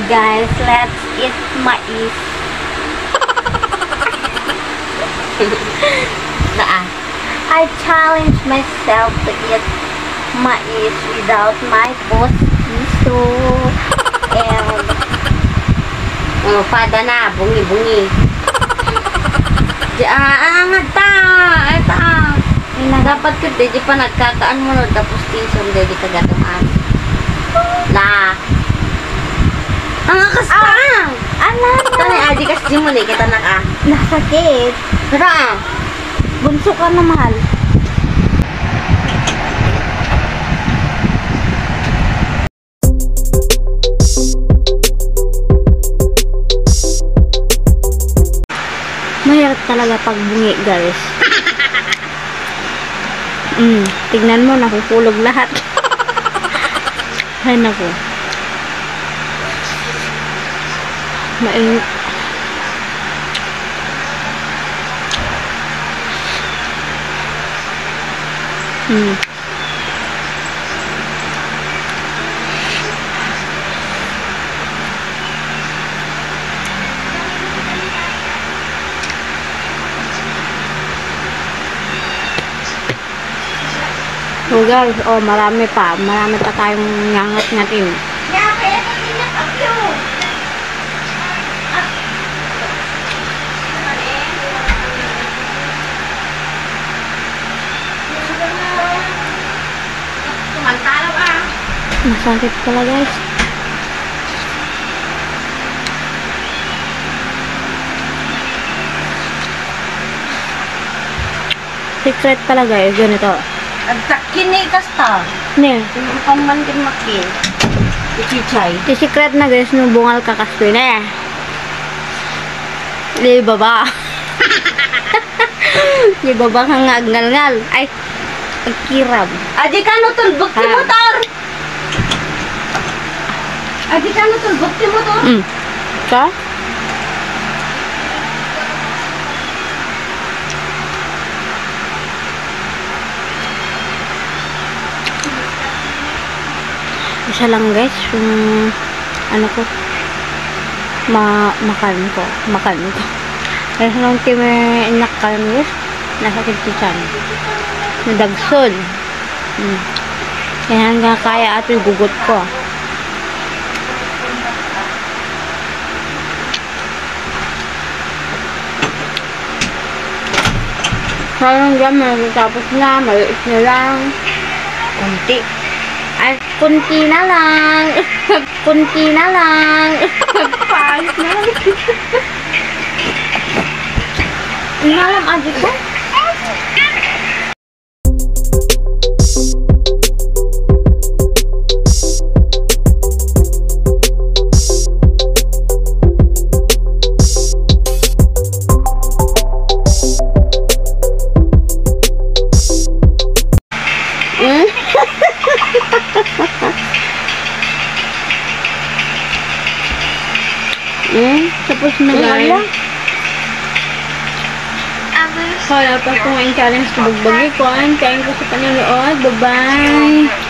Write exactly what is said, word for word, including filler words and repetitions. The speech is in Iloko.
Guys, let's eat mais. Naa. I challenge myself to eat mais without my boss Iso. And oh, pada na, bungi-bungi. Di, ah, ah, angad ta, ay ta. Ina, dapat ka, di, di pa nagkakaan mo, no, tapos tinson, di, di kagatuan. La. Ang akas pa! Ah! Ala! Tani, adi kas di mo, ni, kita na ka. Nasakit. Pero, ah. Bunso ka na, mahal. Mahirap talaga pagbungi, guys. Mm, tignan mo, nahuhulog lahat. Ay, naku. Mainit. Mm. So guys, oh, marami pa. Marami pa tayong ngangat-ngatin. Masakit pala, guys. Secret pala, guys, ganito. Agtakin ni kasta. Ne. Hindi pang man din makin. Ichichay. Ti secret na, guys, no bungal ka kastoy na. Di baba. Di baba ka nga agngalngal. Ay, agkirab. Adi ka no tulbok ti motor. Adi ka no tulbok ti motor. Mm. Ka? Isa lang, guys, yung ano ko, ma-, makan ko, makan ko. Kaya nung kami inakkan, guys, nasa kitchen. Nadagson. Hmm. Kaya hanggang kaya ato yung gugot ko. Parang dyan, matatapos na, maliit na lang. Kunti. Ay, kunti na lang. Kunti na lang. Pangit na lang. Inalam, adi ko. Hmm? Hmm? Tapos na, guys. Wala pa akong challenge ko, bagbagi ko. Thank you sa panonood. Bye-bye.